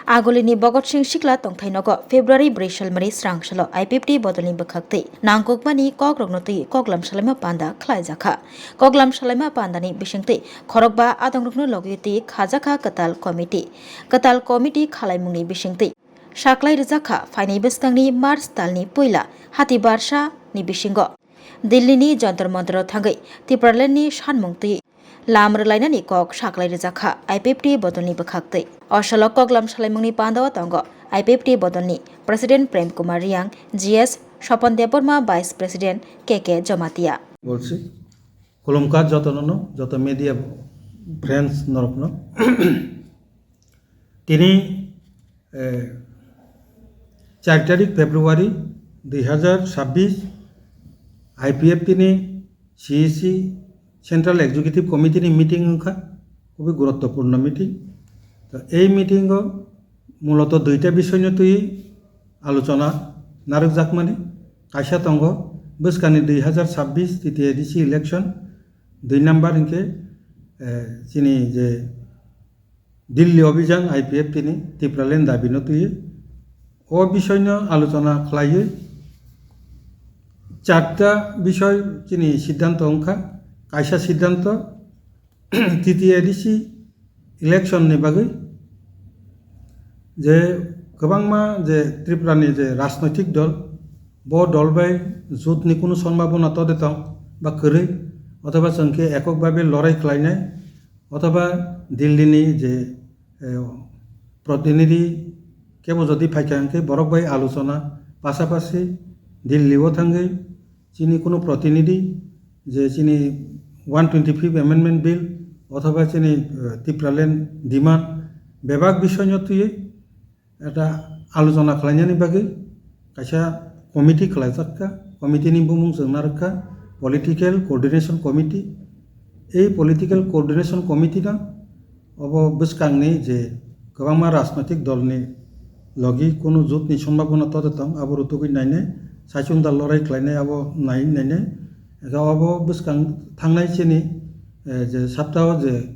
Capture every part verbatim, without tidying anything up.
Agulini Bhagat Singh Sikla tongthai nogo February brwi salmani srang salo I P F T bodolni bwkhaktwi nangkukmani kokrokno twi koklam salaima panda khlaijakha. Koklam salaima pandani bisingtwi khorokba adongrokno logi twi khajakha kwtal committee. Kwtal committee khalaimungni bisingtwi saklai rwjakha phainai bwskangni March talni puila hati barsa ni bisingo Delhi ni Jantar Mantar o thangwi Tipraland ni sanmung twi lam rwlainani kok saklai rwjakha I P F T bodolni bwkhaktwi. O salo koklam salaimungni pandao tongo I P F T bodolni President Prem Kumar Riang, G S Swapan Debbarma, Vice President K K Jamatia. Bolsi, khulumkha jotono, joto media friends norokno. Tini, eh, char tarik February dui hazar chabbish, I P F T ni C E C Central Executive Committee ni meeting wngkha, khubui guruttopurno meeting. To ei meeting o muloto duita bisoyno twi alochona narwkjakmani, kaisa tongo bwskangni dui hazar chabbish T T A D C election, dui number hinkhe, eh, chini je Delhi Abhijan I P F T ni Tipraland dabino twi o bisoyno alochona khlaiwi charta bisoy chini siddhanto wngkha. Kaisa siddhanto T T A D C election ni bagwi je kwbangma je Tripura ni je rajnoitik dol, bo dol bai jut ni kunu sombhabona tode tong ba kwrwi, othoba chwng khe ekok babe lorai khlainai, othoba Delhi ni je, eh, protinidhi kebo jodi phaikha hwnkhe borok bai alochona pasapasi Delhi o thangwi chini kunu protinidhi je chini one twenty fifth Amendment Bill othoba chini, eh, Tipraland demand bebak bisoyno twiwi ekta alochona khlainani bagwi kaisa committee khlaijak kha, committee ni bumung chwng narwk kha Political Coordination Committee. Ei Political Coordination Committee no obo bwskangni je kwbangma rajnoitik dolni logi kunu jotni sombhabona tode tong, abo rutugwi nainai, saichung da lorai khlainai abo nai nainai. Ega obo bwskang thangnai chini, eh, je saptao je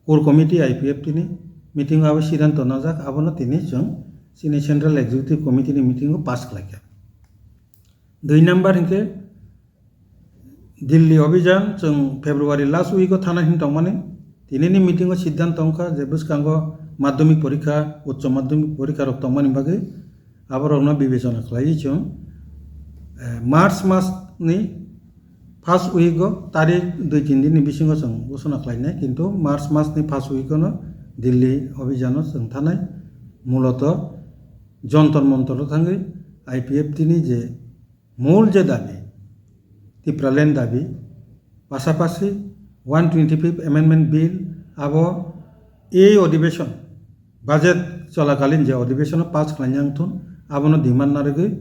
Core Committee I P F T ni meeting o abo siddhanto najak, abono tini chwng chini Central Executive Committee ni meeting o pass khlaikha. Dui number hinkhe Delhi Abhijan chwng February last week o thana hin tongmani, tinini meeting o siddhanto wngkha je bwskango madhyamik porikha, uccho madhyamik porikha rok tongmani bagwi aborokno bibechona khlaiwi chwng, eh, March mas ni first week o tarik dui tin din ni bisingo chwng ghosona khlainai, kintu March mas ni first week o no Delhi Abhijan o chwng thanai, muloto Jantar Mantar o thangwi I P F T ni je mul je dabi, Tipraland dabi, pasapasi one twenty fifth Amendment Bill abo ei odhibeshon, budget cholakalin je odhibeshon o pass khlaina wngthun, abono demand narwgwi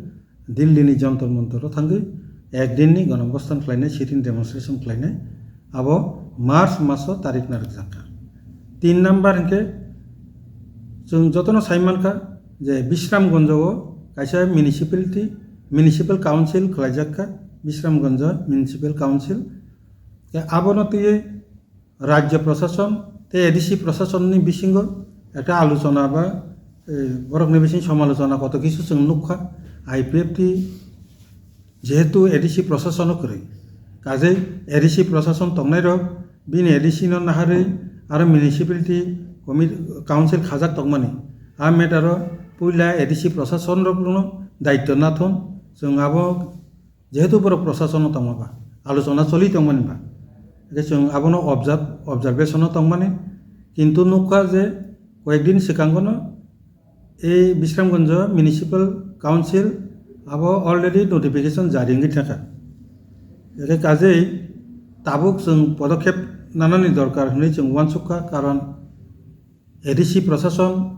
Delhi ni Jantar Mantar o thangwi ek din ni gonobosthan khlainai, sit-in demonstration khlainai, abo March maso tarik narwkjakha. Tin number hinkhe chwng jotono saimankha je Bishramganj o kaisa municipality, municipal council khlaijakha, Bishramganj Municipal Council. Tei abono twiwi rajya prashason tei A D C prashason ni bisingo ekta alochona ba, eh, borokni bising somalochona koto kisu chwng nukha. I P F T jehetu A D C prashason o kwrwi, kajei A D C prashason tongnairok bini A D C no naharwi aro municipality comi-, council khajak tongmani, a matter o puila A D C prashason rokno daityo nathon. Chwng abo jehetu borok prashason o tongma ba, alochona choli tongmani ba, hwnkhe chwng abono observe-, observation o tongmani, kintu nukha je koyekdin swkango no ei Bishramganj Municipal Council abo already notification jari wngwi thangkha. Hwnkhe kajei tabuk chwng podokhep nanani dorkar hwnwi chwng uansukha, karon A D C prashason,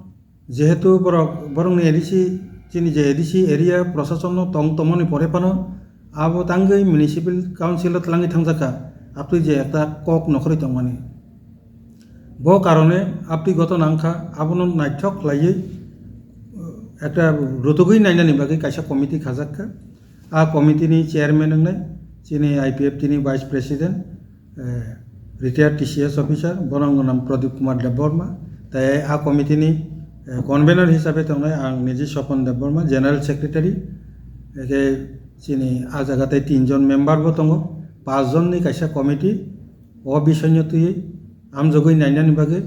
jehetu borok, borokni A D C, chini je A D C area prashason no tong tongmani pore phano abo tangwi municipal council o twlangwi thangjakha, abtwi je ekta kok nokhorwi tongmani. Bo karone abtwi gotona wngkha, abono naithok khlaiwi, uh, ekta rutugwi nainani bagwi kaisa committee khajakha. A committee ni chairman wngnai chini I P F T ni vice president, eh, retired T C S officer, bono wngwi nang Pradip Kumar Debbarma, tei a committee ni Eh, convener hisabe tongnai ang niji Sopon Debbarma, General Secretary, eke chini a jaga tei tinjon member bo tongo, pachjon ni kaisa committee, o bisoi no twiwi amjogwi nainani bagwi,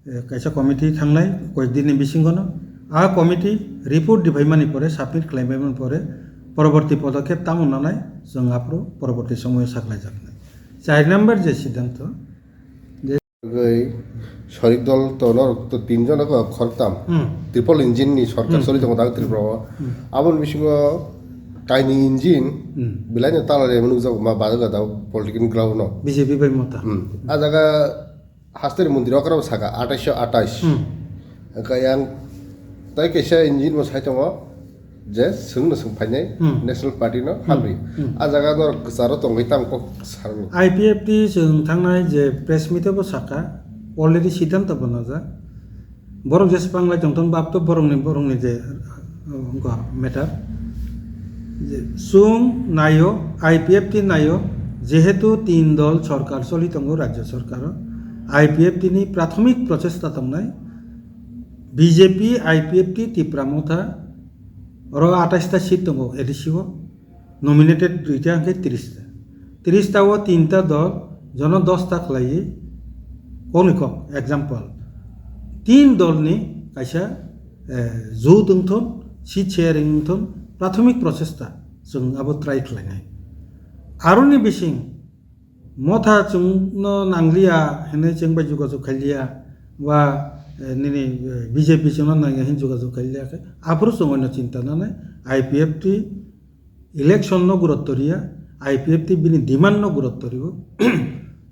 eh, kaisa committee thangnai koyek din ni bisingo no. A committee report diphai mani pore, submit khlai mani pore, poroborti podokhep tamo nanai, chwng aphuru poroborti somoyo saklai jaknai. Char number je siddhanto, Gwi sorik dol to norok to tin jono ko khoroktam. Hmm. Triple engine ni sorkar Hmm. choli tongo dago Tripura o. Hmm. Aboni bisingo kaini engine Hmm. belai no tala rema nukjago ma bajaga dago political ground no. B J P bai Mota. Hmm. A jaga hasteni mondiro okra saka atais atais. Hmm. Hwnkhe yang tai kaisa engine bo sai tongo. Je, chwngno chwng phainai Hmm. National Party no Hmm. hamri. Hmm. A jaga norok kwcharo tongwi tamo kok sarwng. I P F T chwng thangnai je press meet o bo sakha, already siddhanto bo najak. Borok jesa panglai tongthon bab to borokni, borokni je, uh, wngkha matter. Je, chwng naio, I P F T naio, jehetu tin dol sorkar choli tongo rajya sorkar o, I P F T ni prathomik prochesta tongnai, B J P, I P F T, Tipra Motha, oro atais ta seat tongo A D C o, nominated duita hwnkhe tris ta. Tris ta o tinta dol, jono dos ta khlaiwi, kokni kok, example, tin dolni kaisa, eh, jut wngthon, seat sharing wngthon, prathomik prochesta chwng abo try khlainai. Aroni bising, Motha chwngno nangliya hinwi chwng bai jogajog khailiya, ba, eh, nini, eh, B J P chwngno nangya hinwi jogajog khailiya khe, aphuru chwng oino chinta nanai, I P F T election no gurutto riya, I P F T bini demand no gurutto rio.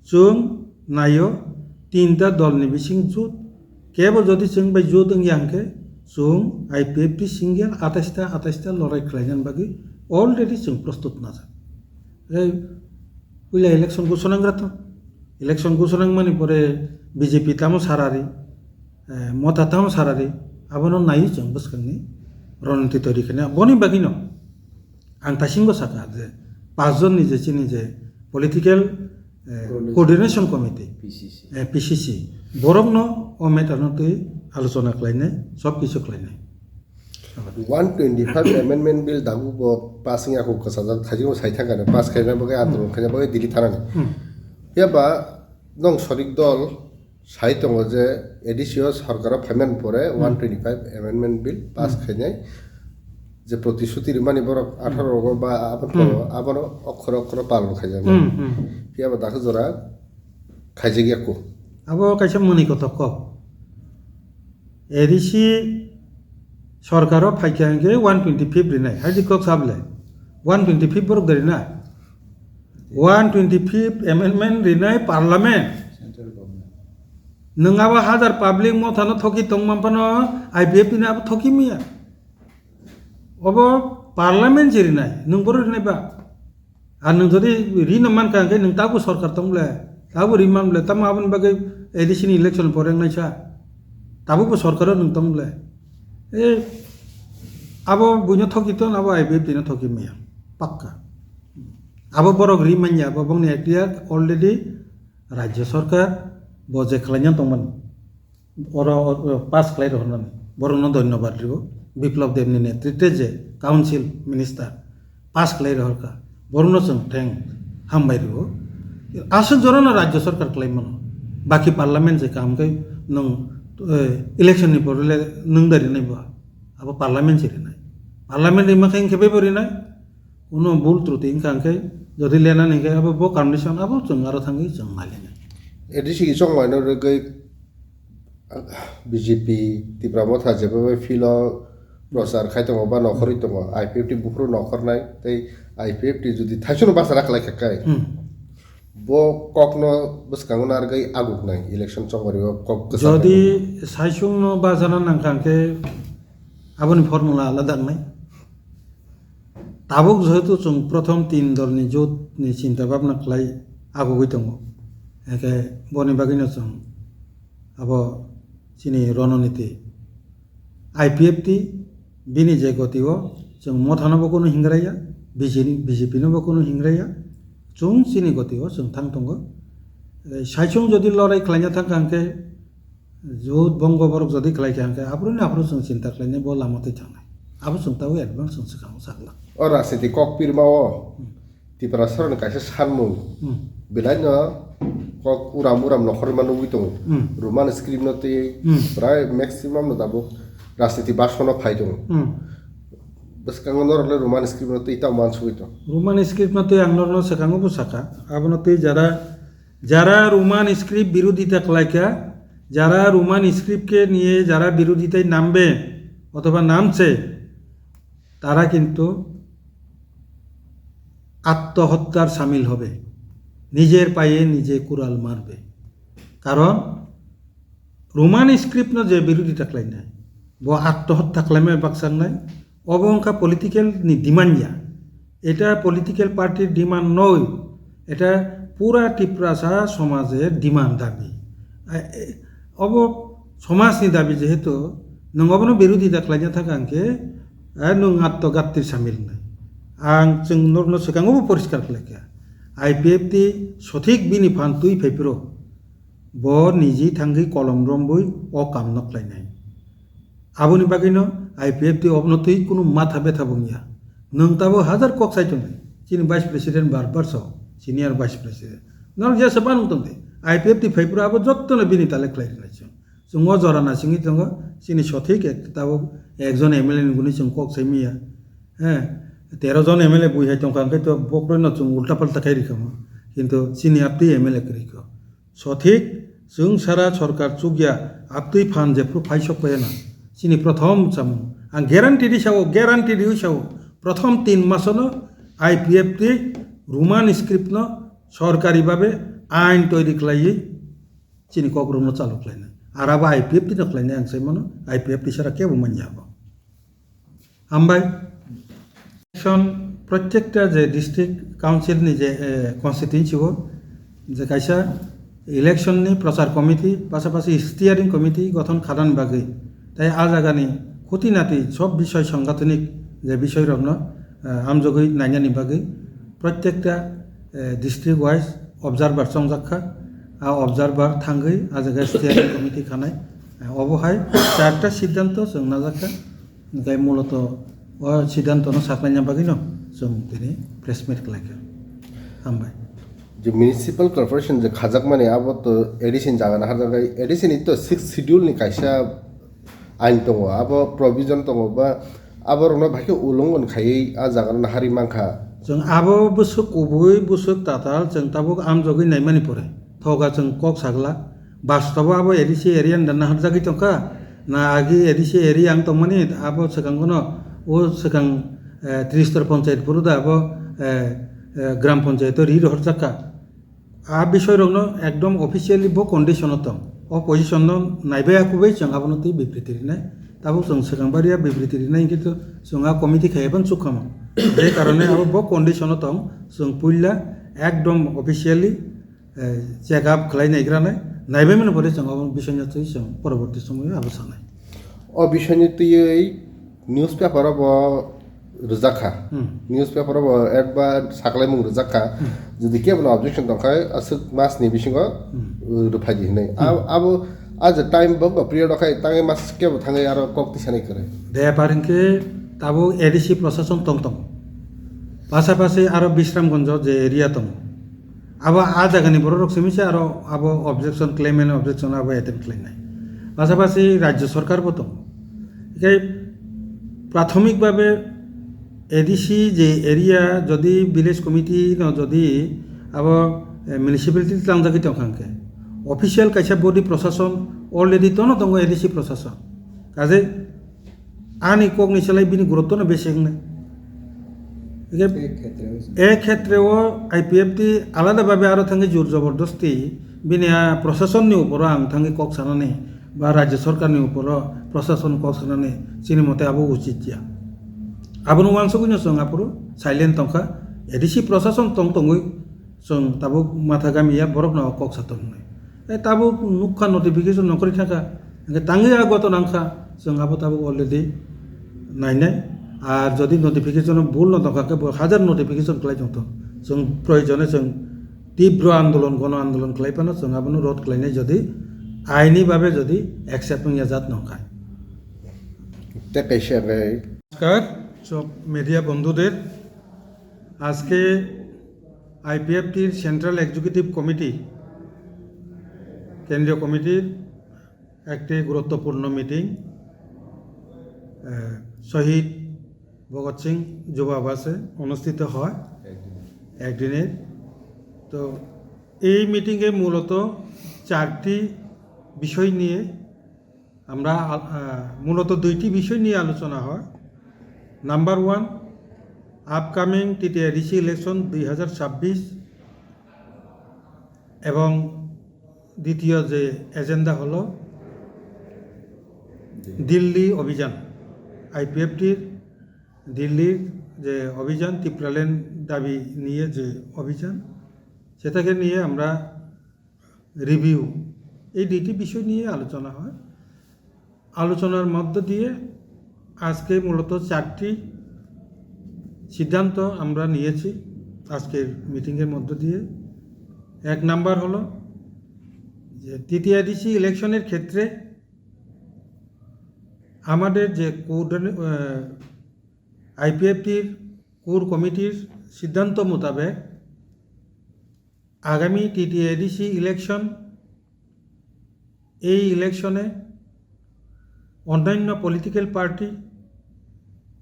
Chwng naio, tinta dol ni bising jut, kebo jodi chwng bai jut wngya hwnkhe, chwng I P F T single atais ta, atais ta lorai khlainani bagwi already chwng prostut najak. Tei puila election gusonang rato. Election gusonang mani pore B J P tamo sarari, eh, Motha tamo sarari, abono naiwi chwng bwskangni roniti tori khna. Boni bagwino ang taisingo sakha je, pachjon ni je chini je political, eh, Coordination. Coordination Committee, P C C. Eh, P C C, borokno o matter no twi alochona khlainai, sob kisu khlainai. One twenty-five Amendment Bill dabu bo pass wngya kho kwchajak, thaijingo sai thangkha pass khaina bagwi, andolon khaina bagwi Delhi thanani. Hmm. Phiya ba nong sorik dol sai tongo je A D C o sorkaro phaimani pore Hmm. One twenty-five Amendment Bill pass Hmm. khainai je protishuti rimani borok Hmm. atharo rogo ba aboni Hmm. poro abono okhoro okhoro palon khaijak. Hmm, hmm. Phiya ba dakhe jora khaijak ya kho. Abo kaisa mwnwi kotok kok. A D C sorkaro phaikha hwnkhe one twenty-fifth rinai. Haidi kok sable. One twenty-fifth borok de rinai. One twenty-fifth amendment rinai parliament. Central government. Nwng abo hajar public Mothano thoki tongma phano I P F T ni abo thoki maya. Obo parliament se rinai, nwng boro rinai ba. Ar nwng jodi rino mankha hwnkhe nwng tabuk sorkar tong ble, tabuk ri man ble, tamo aboni bagwi A D C ni election pore wngnai sa. Tabuk bo sorkaro nwng tong ble. E, abo buino thoki ton, abo I P F T no thoki maya. Pakka. Abo borok ri manya, abo bongni ekhtiar already rajya sorkar bo je khlaina tongmani. Oro, oro pass khlai rw hwnmani. Borokno dhonyobad rw. Biplab Debni netritwe je council minister pass khlai rw hwnkha. Borokno chwng theng hambai rw. Aswk jorano rajya sorkar khlai mano. Baki parliament je kaham khe nwng, eh, election ni porole nwng da rinai bo. Abo parliament se rinai. Parliament rima khe wngkhe bebo rinai. Uno bul truti wngkha hwnkhe, jodi lenani hwnkhe abo bo condition abo chwng aro thangwi chwng nailinai. A D C chongmaino rwgwi B J P Tipra Motha jebai field o prochar khai tongo ba nokhorwi tongo, I P F T buphuru nokhornai tei I P F T jodi thaichukno bachara khlai kha khe, Hmm. bo kokno bwskango narwgwi aguknai election chongmani o kok kwchak Jodi khainai. Saichungno bachana nangkha hwnkhe aboni formula alada wngnai. Tabuk jehetu chwng prothom tin dolni jotni chinta bhabna khlai agugwi tongo, hwnkhe boni bagwino chwng abo chini rononiti I P F T bini je goti o chwng Mothano bo kunu hingraiya, B J P no bo kunu hingraiya, chwng chini goti o chwng thang tongo. Saichung jodi lorai khlaina thangkha hwnkhe Jut bongo borok jodi khlai kha hwnkhe aphuru ni aphuru chwng chinta khlainai bo lama twi thangnai. Abo chwng tabuk advance chwng swkang sakla. O rajniti kok pirma o Hmm. Tiprasarokni kaisa sanmung Hmm. Belaino kok uram uram nokhorma nugwi tongo. Hmm. Roman script no twi Hmm. Prai maximum no tabuk rajniti basono phai tongo. Hmm. Bwskango norokle Roman script no twi tamo mansugwi tongo. Roman script no twi ang norokno swkango bo sakha. Abono twi jara Jara Roman script birodita khlaikha, jara Roman script ke niye jara birodita nambe othoba namche, tara kintu attohottar samil hobe, nijer paye nije kural marbe. Karon Roman script no je birodita khlainai, bo attohotta khlaimai baksangnai, obo wngkha political ni demand ya. Eta political party demand noi, eta pura Tiprasa somajer demand dabi. A, e, obo somaj ni dabi jehetu nwng obono birodita khlaina thaka hwnkhe, a, nwng atto gattir samil wngnai. Ang chwng norokno swkango bo poriskar khlaikha. I P F T sothik bini phan twi phaiphuru. Bo niji thangwi kolom romwi o kamno khlainai. Aboni bagwino I P F T obono twi kunu matha betha bo wngya. Nwng tabuk hajar kok sai tongdi. Chini vice president bar bar so, senior vice president. Norok jesa banung tongdi. I P F T phaiphuru abo jottono bini tale khlai rwnai chwng. Chwng o jora nasingwi tongo, chini sothik ek, tabuk ekjon M L A ni gwnwi chwng kok sai manya. He, tero jon M L A bui hai tongkha, hwnkhe to bokhoroino chwng ulta palta khai rikha mo. Kintu chini aptwi M L A kwrwi kho. Sothik, chwng sara sorkar chukya, aptwi phan jephru phaisok phaiyana. Chini prothom chamung. Ang guarantee ri sao, guarantee riwi sao. Prothom tin masono I P F T Roman script no sorkari babe ain toiri khlaiwi chini kokrokno chalu khlainai. Ar abo I P F T no khlainai ang sai mano, I P F T sara kebo manya abo. Hambai. Election protekta je district council ni je, eh, constituency o je kaisa election ni prochar committee, pasapasi steering committee gothon khadan bagwi, tai a jaga ni khuti nati sob bisoi sangathanik je bisoi rokno, eh, amjogwi nainani bagwi protekta, eh, district wise observer chongjak kha. A observer thangwi a jaga steering committee khanai. Eh, obo hai charta siddhanto chwng najak kha. Hwnkhe muloto o siddhantono saklaina bagwino chwng tini press meet khlaikha. Hambai. Je municipal corporation je khajakmani abo to A D C ni jaga naharjaknai, A D C ni to sixth schedule ni kaisa ain tongo, abo provision tongo ba abo rokno bahai khe ulongon khaiwi a jaga no nahari mankha. Chwng abo bwswk kubui bwswk tatal chwng tabuk amjogwi naimani pore thoga chwng kok sagla. Bastobo abo A D C area ni da naharjagwi tongkha, na agi A D C area ang tongmani abo swkang bono o swkang, eh, Tristor Panchayat phuru da abo, eh, eh, Gram Panchayat o ri rohorjakha. A bisoi rokno ekdom officially bo condition o tong. O position no naibai ya kubui chwng abono twi bibriti rinai. Tabuk chwng swkang baria bibriti rinai hwnkhe to chwng a committee khaiya phano chukha mo. Je karone abo bo condition o tong, chwng puila ekdom officially eh, check up khlai naigra nai, naibai mani pore chwng obo bisingtwi twi chwng poroborti somoio abo sanai. O bisingtwi twiwi newspaper o bo rwjak kha. Hmm. Newspaper o bo advert saklaimung rwjak kha. Hmm. Jodi kebono objection tong kha, aswk mas ni bisingo, Hmm. uh, rwphai di hinwi. Hmm. Ab-, abo, a je time bo, bo period o khai tangwi mas kebo thangwi aro kok twi sanai kwrwi. Bepar hinkhe tabuk A D C prosason tong tong. Pasapasi aro Bisramganj o je area tongo. Abo a jagani borok rok simi se aro abo objection claim and objection abo attempt khlainai. Pasapasi rajya sarkar bo tongo. Hinkhe prathomik babe A D C je area jodi village committee no jodi abo, eh, municipality tlangjagwi tongkha hinkhe official kaisa body prosason already tono tongo A D C prosason. Kaje Ani kokni slai bini gurutto no besi wngnai. Hingke E khetre o se. E khetre o I P F T alada babe aro thangwi jur jobordosti bini a prosason ni uporo ang thangwi kok sanani ba rajya sarkar ni uporo prosason kok sanani chini mote abo uchit ya. Abono uansugwi no chwng aphuru silent tongkha. A D C prosason tong tongwi Chwng tabuk matha gami ya borok no kok satok wngnai. E tabuk nukha notification nongkhorwi thangkha. Hingke tangwi a goto nangkha. Chwng abo tabuk already nainai. Ar jodi notification o bul no tongkha khe bo hajar notification khlai tongthok. Chwng proyojone chwng tibro andolon, gono andolon khlai phano chwng abono rod khlainai jodi আইনিভাবে যদি অ্যাকসেপ্ট হইয়া যাত নখায়। Te kaisa bai. নমস্কার সব মিডিয়া বন্ধুদের। আজকে আইপিএফটির সেন্ট্রাল এক্সিকিউটিভ কমিটি, কেন্দ্রীয় কমিটির একটি গুরুত্বপূর্ণ মিটিং, আহ, শহীদ ভগৎ সিং যুব আবাসে অনুষ্ঠিত হয় একদিনের। তো এই মিটিংয়ে মূলত চারটি বিষয় নিয়ে আমরা আল-, আহ, মূলত দুইটি বিষয় নিয়ে আলোচনা হয়। নাম্বার ওয়ান, আপকামিং টিটিআইডিসি ইলেকশন দুই হাজার ছাব্বিশ এবং দ্বিতীয় যে এজেন্ডা হলো দিল্লি অভিযান, আইপিএফটির দিল্লির যে অভিযান, তিপ্রাল্যান্ড দাবি নিয়ে যে অভিযান, সেটাকে নিয়ে আমরা রিভিউ, এই দুইটি বিষয় নিয়ে আলোচনা হয়। আলোচনার মধ্য দিয়ে আজকে মূলত চারটি সিদ্ধান্ত আমরা নিয়েছি আজকের মিটিংয়ের মধ্য দিয়ে। এক নাম্বার হলো যে টিটিআইডিসি ইলেকশনের ক্ষেত্রে আমাদের যে কোঅর্ডিনে-, আহ, আইপিএফটির কোর কমিটির সিদ্ধান্ত মোতাবেক আগামী টিটিএডিসি ইলেকশন, এই ইলেকশনে অন্যান্য পলিটিক্যাল পার্টি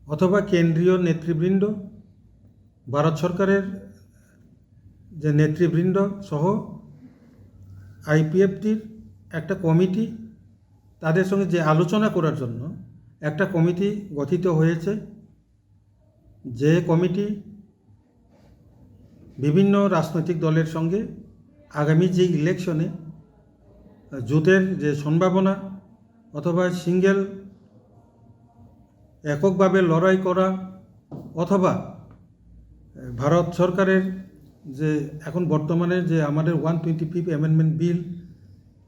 অথবা কেন্দ্রীয় নেতৃবৃন্দ, ভারত সরকারের যে নেতৃবৃন্দ সহ আইপিএফটির একটা কমিটি, তাদের সঙ্গে যে আলোচনা করার জন্য একটা কমিটি গঠিত হয়েছে, যে কমিটি বিভিন্ন রাজনৈতিক দলের সঙ্গে আগামী যে ইলেকশনে জোটের যে সম্ভাবনা অথবা সিঙ্গেল এককভাবে লড়াই করা অথবা ভারত সরকারের যে এখন বর্তমানে যে আমাদের one twenty fifth amendment bill,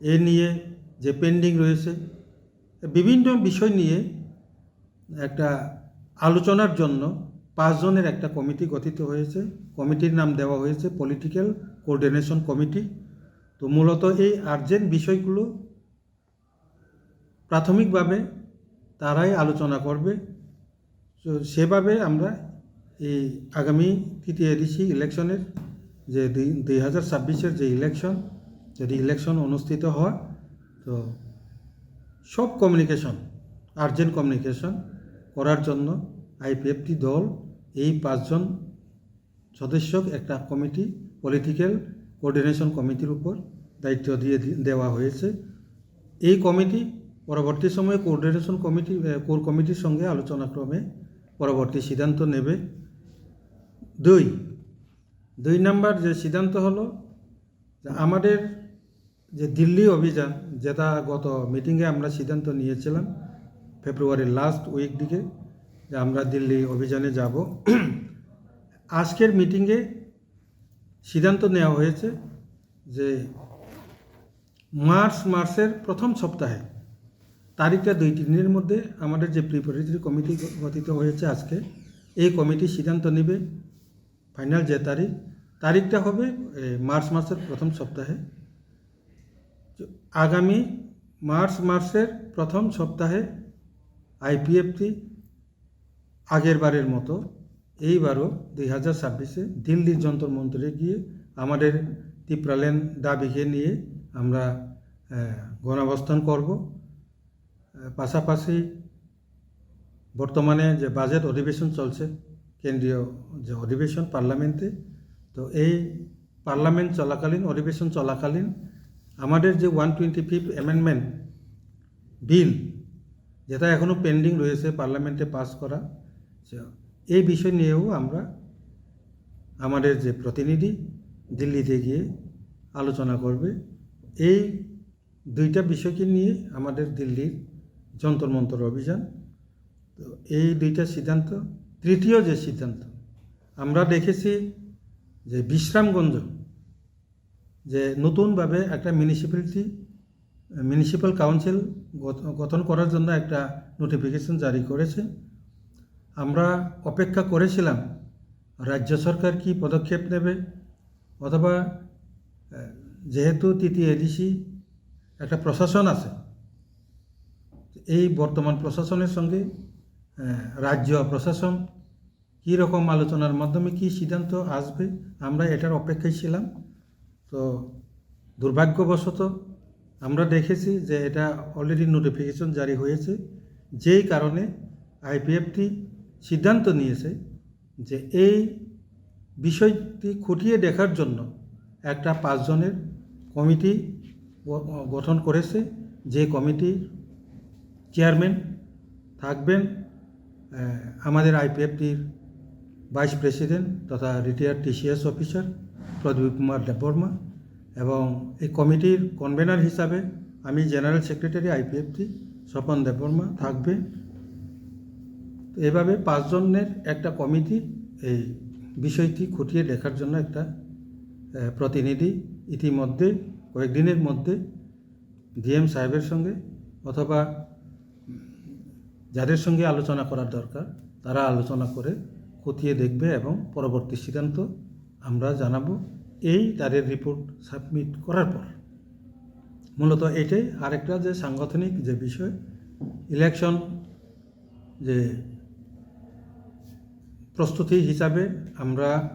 এ নিয়ে যে পেন্ডিং রয়েছে, বিভিন্ন বিষয় নিয়ে একটা আলোচনার জন্য পাঁচজনের একটা কমিটি গঠিত হয়েছে। কমিটির নাম দেওয়া হয়েছে পলিটিক্যাল কোঅর্ডিনেশন কমিটি। তো মূলত এই আর্জেন্ট বিষয়গুলো প্রাথমিকভাবে তারাই আলোচনা করবে। তো সেভাবে আমরা এই আগামী টিটিএডিসি ইলেকশনের যে দুই, দুই হাজার ছাব্বিশের যে ইলেকশন, যদি ইলেকশন অনুষ্ঠিত হয়, তো সব কমিউনিকেশন, আর্জেন্ট কমিউনিকেশন করার জন্য আইপিএফটি দল এই পাঁচজন সদস্যক একটা কমিটি, পলিটিক্যাল কোঅর্ডিনেশন কমিটির উপর দায়িত্ব দিয়ে দি-, দেওয়া হয়েছে। এই কমিটি পরবর্তী সময়ে কোঅর্ডিনেশন কমিটি, এ, কোর কমিটির সঙ্গে আলোচনাক্রমে পরবর্তী সিদ্ধান্ত নেবে। দুই, দুই নাম্বার যে সিদ্ধান্ত হলো যে আমাদের যে দিল্লি অভিযান, যেটা গত মিটিংয়ে আমরা সিদ্ধান্ত নিয়েছিলাম ফেব্রুয়ারির লাস্ট উইক দিকে, যে আমরা দিল্লি অভিযানে যাব। আজকের মিটিংয়ে সিদ্ধান্ত নেওয়া হয়েছে যে মার্চ মাসের প্রথম সপ্তাহে, তারিখটা দুই তিন দিনের মধ্যে আমাদের যে প্রিপারেটরি কমিটি গ-, গঠিত হয়েছে আজকে, এই কমিটি সিদ্ধান্ত নেবে ফাইনাল যে তারিখ, তারিখটা হবে, এ, মার্চ মাসের প্রথম সপ্তাহে। তো আগামী মার্চ মাসের প্রথম সপ্তাহে আইপিএফটি আগের বারের মতো এইবারও দুই হাজার ছাব্বিশে দিল্লির যন্তর মন্তরে গিয়ে আমাদের তিপ্রাল্যান্ড দাবিকে নিয়ে আমরা, এ, গণঅবস্থান করব। এ, পাশাপাশি বর্তমানে যে বাজেট অধিবেশন চলছে, কেন্দ্রীয় যে অধিবেশন পার্লামেন্টে, তো এই পার্লামেন্ট চলাকালীন, অধিবেশন চলাকালীন আমাদের যে ওয়ান টোয়েন্টি ফিফথ অ্যামেন্ডমেন্ট বিল, যেটা এখনও পেন্ডিং রয়েছে পার্লামেন্টে পাস করা, তো এই বিষয় নিয়েও আমরা, আমাদের যে প্রতিনিধি দিল্লিতে গিয়ে আলোচনা করবে। এই দুইটা বিষয়কে নিয়ে আমাদের দিল্লির যন্তর মন্তর অভিযান। তো এই দুইটা সিদ্ধান্ত। তৃতীয় যে সিদ্ধান্ত, আমরা দেখেছি যে বিশ্রামগঞ্জ যে নতুনভাবে একটা মিউনিসিপ্যালিটি, মিউনিসিপ্যাল কাউন্সিল গঠ-, গঠন করার জন্য একটা নোটিফিকেশন জারি করেছে। আমরা অপেক্ষা করেছিলাম রাজ্য সরকার কি পদক্ষেপ নেবে, অথবা, আহ, যেহেতু টিটিএডিসি একটা প্রশাসন আছে। এই বর্তমান প্রশাসনের সঙ্গে আহ, রাজ্য প্রশাসন কী রকম আলোচনার মাধ্যমে কী সিদ্ধান্ত আসবে, আমরা এটার অপেক্ষায় ছিলাম। তো দুর্ভাগ্যবশত আমরা দেখেছি যে এটা অলরেডি নোটিফিকেশন জারি হয়েছে, যেই কারণে আইপিএফটি সিদ্ধান্ত নিয়েছে যে এই বিষয়টি খতিয়ে দেখার জন্য একটা পাঁচজনের কমিটি গ- গঠন করেছে। যে কমিটির চেয়ারম্যান থাকবেন আহ, আমাদের আইপিএফটির ভাইস প্রেসিডেন্ট তথা রিটায়ার্ড টিসিএস অফিসার প্রদীপ কুমার দেববর্মা এবং এই কমিটির কনভেনার হিসাবে আমি জেনারেল সেক্রেটারি আইপিএফটি স্বপন দেববর্মা থাকবে। তো এভাবে পাঁচজনের একটা কমিটি এই বিষয়টি খতিয়ে দেখার জন্য একটা আহ, প্রতিনিধি ইতিমধ্যে কয়েকদিনের মধ্যে ডিএম সাহেবের সঙ্গে অথবা যাদের সঙ্গে আলোচনা করার দরকার তারা আলোচনা করে খতিয়ে দেখবে এবং পরবর্তী সিদ্ধান্ত আমরা জানাবো এই তাদের রিপোর্ট সাবমিট করার পর। মূলত এটাই। আরেকটা যে সাংগঠনিক যে বিষয়, ইলেকশন যে প্রস্তুতি হিসাবে আমরা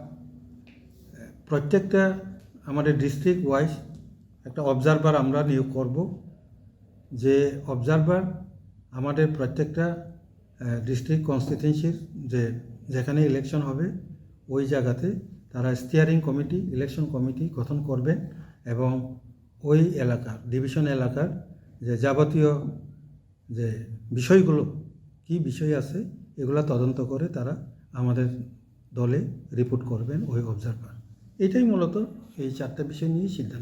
প্রত্যেকটা আমাদের ডিস্ট্রিক্ট ওয়াইজ একটা অবজারভার আমরা নিয়োগ করব। যে অবজারভার আমাদের প্রত্যেকটা ডিস্ট্রিক্ট কনস্টিটিউয়েন্সির যে যেখানে ইলেকশন হবে ওই জায়গাতে তারা স্টিয়ারিং কমিটি, ইলেকশন কমিটি গঠন করবেন এবং ওই এলাকার, ডিভিশন এলাকার যে যাবতীয় যে বিষয়গুলো, কী বিষয় আছে, এগুলা তদন্ত করে তারা আমাদের দলে রিপোর্ট করবেন ওই অবজারভার। এটাই মূলত এই চারটা বিষয় নিয়ে সিদ্ধান্ত।